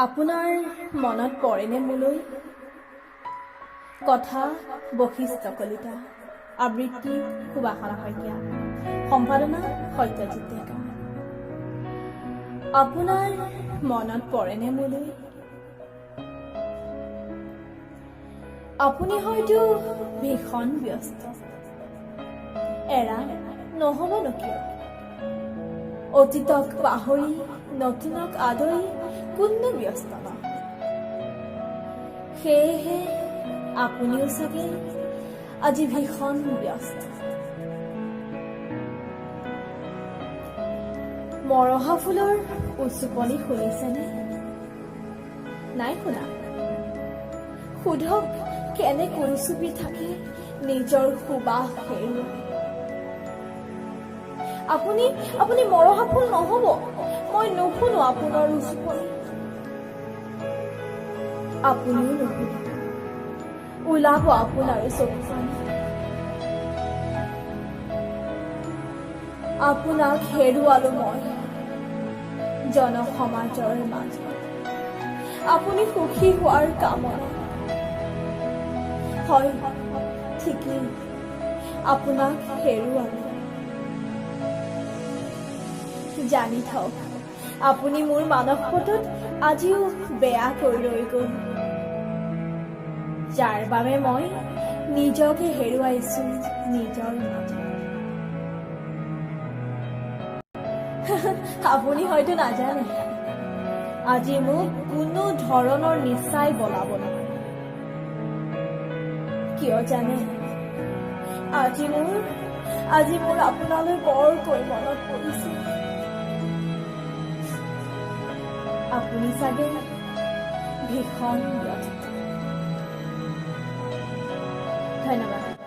আপোনাৰ মনত পৰেনে মোলৈ? কথা বশিষ্ঠ কলিতা, আবৃত্তি সুবাসনা শইকীয়া, সম্পাদনা সত্যজিৎ ডেকা। আপোনাৰ মনত পৰেনে মোলৈ? আপুনি হয়তো ভীষণ ব্যস্ত। এৰা, নহ'বনো কিয়? অতীতক পাহৰি নতুনক আদৰি কোননো ব্যস্ত নহয়? সেয়েহে আপুনিও চাগে আজি ভীষণ ব্যস্ত। মৰহা ফুলৰ উচুপনি শুনিছেনে? নাই শুনা? সোধক কেনেকৈ উচুপি থাকে নিজৰ সুবাস হেৰুৱাই। আপুনি মৰহা ফুল নহ'ব, মই নুশুনো আপোনাৰ উচুপনি। আপুনিও নুশুনিব, ওলাব আপোনাৰো চকু পানী। আপোনাক হেৰুৱালো মই জনসমাজৰ মাজত, আপুনি সুখী হোৱাৰ কামনা। হয়, ঠিকেই, আপোনাক হেৰুৱালো। জানি থওক, আপুনি মোৰ মানসপটত আজিও বেয়াকৈ ৰৈ গ'ল, যাৰ বাবে মই নিজকে হেৰুৱাইছো নিজৰ মাজত। আপুনি হয়তো নাজানে, আজি মোক কোনো ধৰণৰ নিচাই বলাব নোৱাৰে। কিয় জানে? আজি মোৰ আপোনালৈ বৰকৈ মনত পৰিছে। আপুনি চাগে ভীষণ ব্যস্ত। ধন্যবাদ।